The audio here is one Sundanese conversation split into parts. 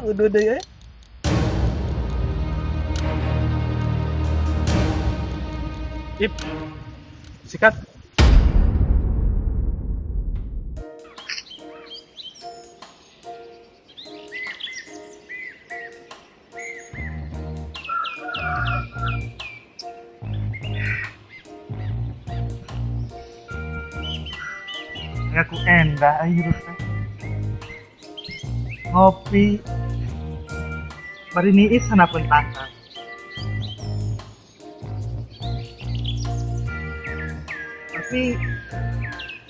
Udah deh ya. Ip. Sikat. Ngaku endah ayo hirup teh. Ngopi. Bari niis hanapun tangkal. Tapi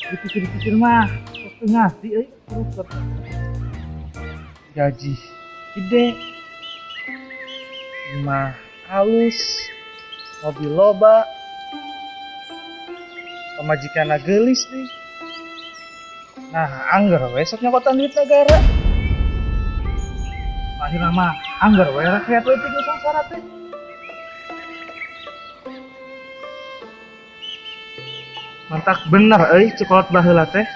dipikir-pikir mah sok teu ngarti euy koruptor. Gaji gede, imah halus, mobil loba, pamajikanna geulis deui. Nah, angger we sok nyokotan duit negara. Akhirna mah angger we rakyat leutik nu sangsara teh. Mantak bener euy cek kolot baheula teh.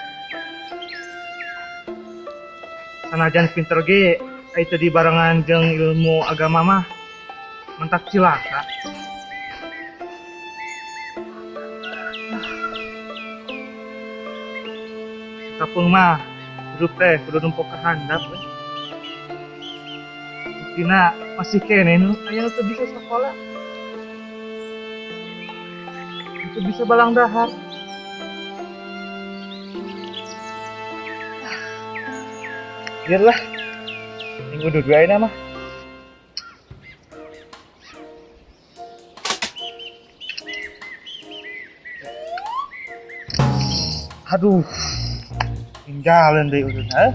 Sanajan pinter ge ai teu dibarengan jeung ilmu agama mah mantak cilaka. Kampung mah hirup teh kudu nempo ka handap we. Buktina masih keneh nu aya nu teu bisa sakola. Nu teu bisa balang dahar. Biarlah. Minggu dua ayeuna mah. Aduh, tinggalin deh udahnya.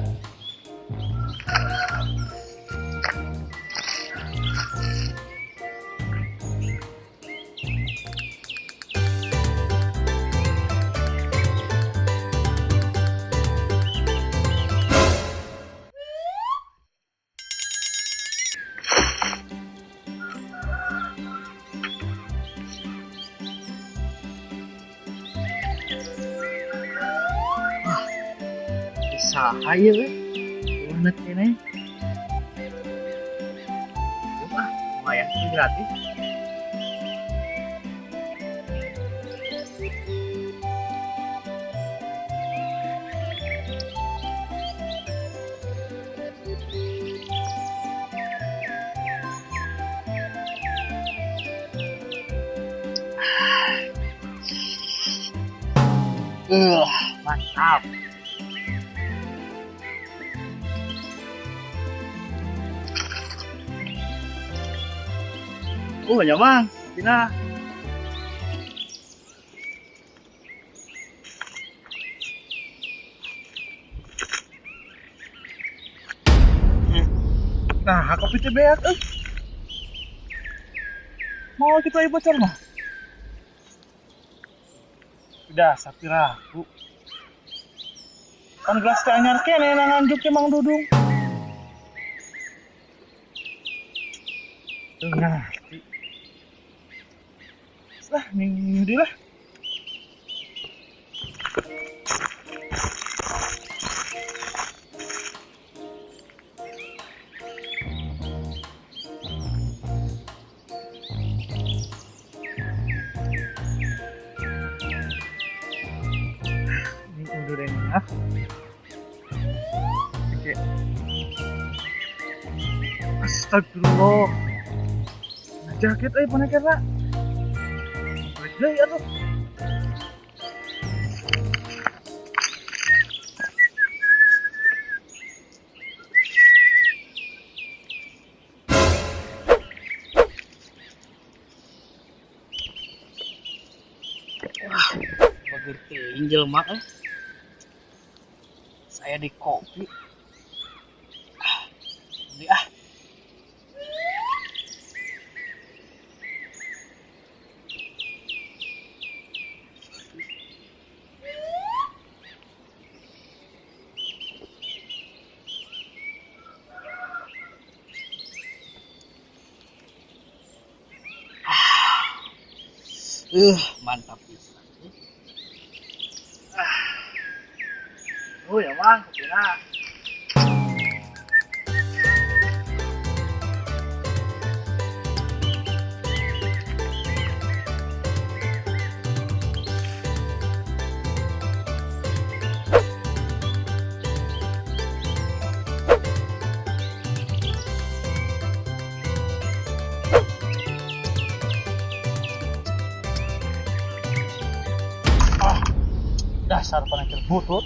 Saha ieu we? Warnet keneh. Wah, lumayan sih gratis. Mantap. Oh, banyak bang. Tina. Nah, kopi teh beak euy. Mau kita ieu bocor mah? Udah, sapi raku. Kan gelas teh anyar keneh na nganjuk teh Mang Dudung. Teu ngarti. Lah, ning di lah. Ini udah deh, ya. Oke. Astagfirullah. Nah, jaket euy mana kira? Balik deui atuh. Wah, bager teuing jelema euy. Saya di kopi. Ah, beli ah. Mantap pisan. Oh ya mang, kopina. Dasar penakir butut.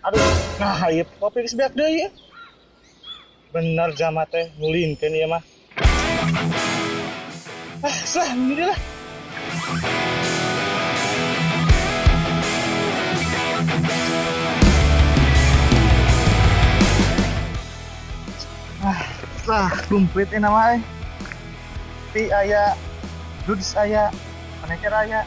Aduh, nah ieu kopi geus beak deui. Bener jama teh ngulinkeun ieu mah. Ah, sah ini lah. Ah, lah kumplit ini nama eh. Pi aya, duds aya, paneker aya.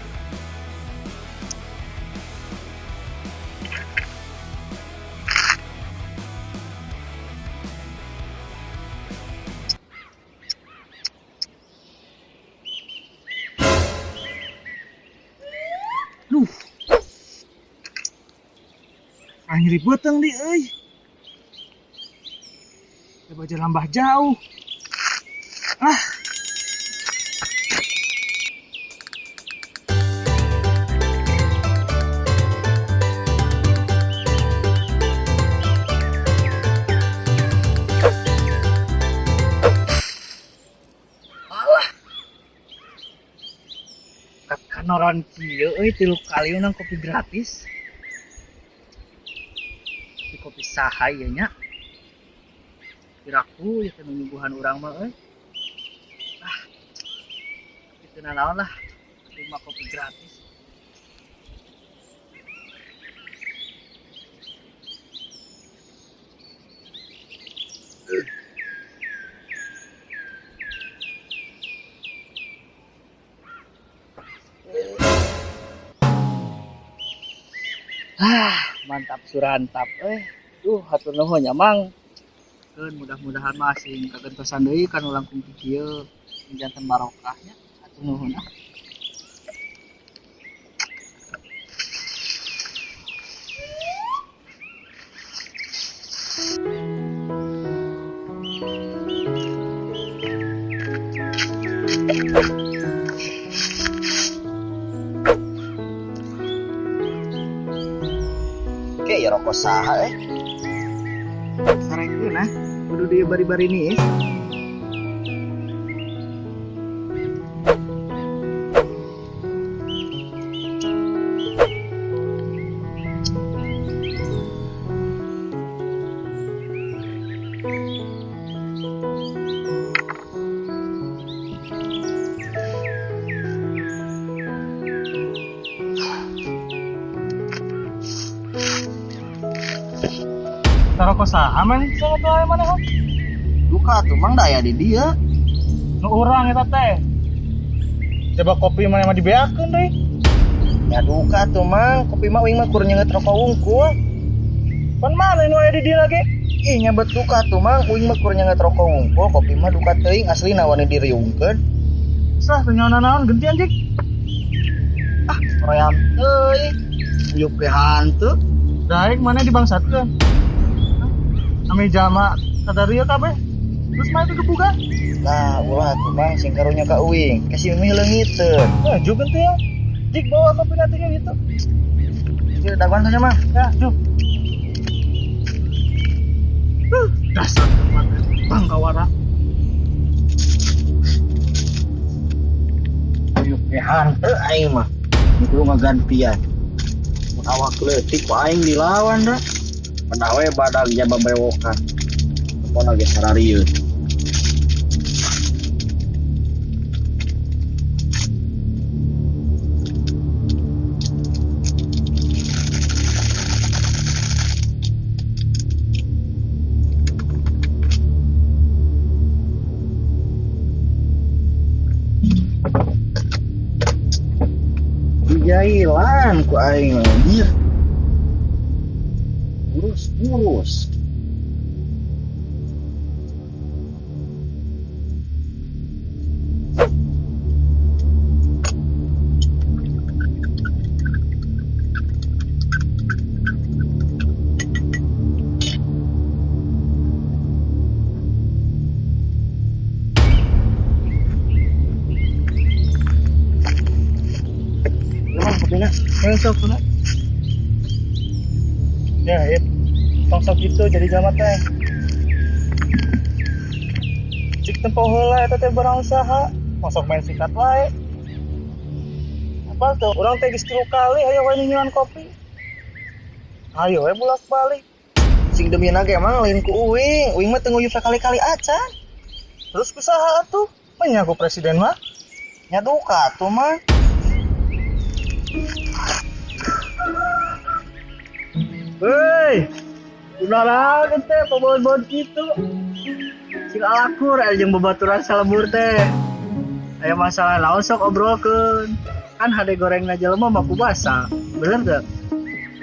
Duh. Ah, nyeri beuteung di euy. Coba jalan lambah jauh. Ah. Alah. Kanoran kieu euy 3 kali unang kopi gratis. Tapi kopi saha ieu nya? Piraku ya teh nyuguhan urang mah euy. Ah. Tapi teu nanaon lah. 5 kopi gratis. Ah, mantap surantap euy. Duh, hatur nuhun nya Mang. Keun mudah-mudahan mah sing kagentosan deui kan ulang kungki kieu janten barokah nya. Hatur nuhun ah. Oke, ya rokok saha eh. Sarekeun ah, kudu dieu bari-bari ni. Rokok saha man sama tuh aya mana? Duka tuh mang daya di dia. Nu urang eta teh. Coba kopi mana mah dibeakeun deui. Ya duka tuh mang, kopi mah uing mah kur nyeungeut rokok wungkul. Pan mana nu aya di dia lagi? Ih nyabet duka tuh mang, uing mah kur nyeungeut rokok wungkul, kopi mah duka teuing asli wani diriungkeun. Sah teu nyaona naon gentian jik. Ah, royam teuing. Buyuk ge hanteu. Daek mana dibangsatkeun? Ame jama kadarieu kabeh. Terus mah itu gebugan. Lah, ulah tuh mang sing karunya ka uing. Kasih mie leungiteun. Eh, juga teh ya. Jik bawa kopi nantinya gitu. Ieu dagoan teh mang. Ya, juk. Dasar tempat bangkawara. Buyuk ge hanteu aing mah. Kudu ngagantian. Mun awak leutik ku aing dilawan dah. Penawe badag jaba bewokan. Pokona ge sararieun. Dijailan ku aing anjir. Urus-urus. Sok kuna. Ya, ya. Tong sok itu jadi jalma teh. Cik tempo heula eta teh barang usaha, tong sok main sikat wae. Apal tuh, urang teh geus 3 kali ayo we nyuan kopi. Ayo we bolak-balik. Sing demina ge emang lain ku uing, uing mah teu nguyup sakali-kali acan. Terus ku saha atuh? Manya ku presiden mah. Nya duka atuh mah. Hei, kunaon teh pabaon-baon kitu. Sing alakur aya jeung babaturan salembur teh. Aya masalah naon sok obrolkeun. Kan hade gorengna jelema mah ku basa. Bener teu?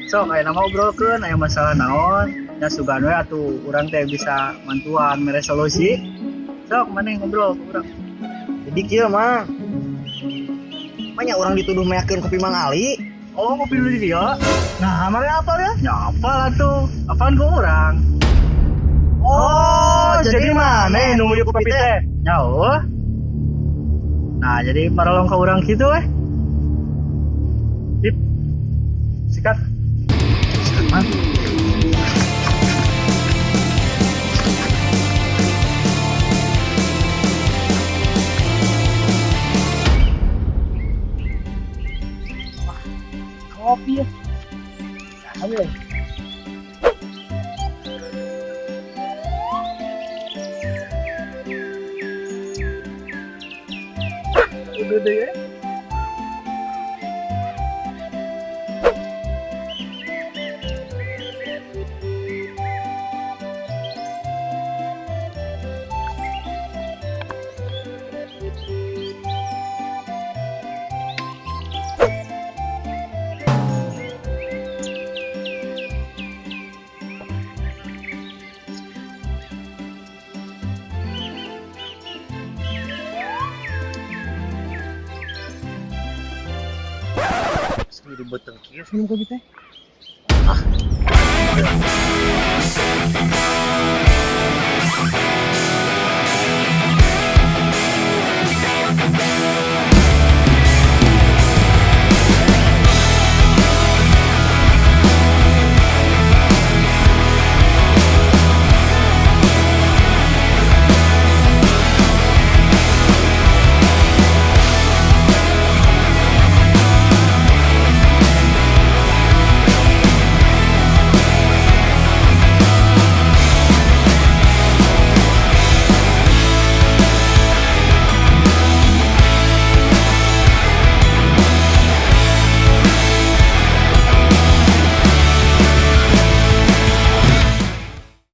Sok aya nama obrolkeun, aya masalah naon, nya sugan we atuh urang teh bisa mantuan mere solusi. Sok maneh ngobrol ku urang. Jadi kieu mah. Manya urang dituduh meakeun kopi Mang Ali. Oh, kopi dulu di dia. Nah, maneh apal ya? Ya apal atuh. Apaan ku urang? Oh, jadi maneh nu nguyup kopi teh? Ya, oh. Nah, jadi marolong ka urang kitu we. Ip. Sikat. Sikat mah. Wah, kopi ya. Nah, we. Udah deh ya. Di beuteung kieu minum kopi teh. Ah.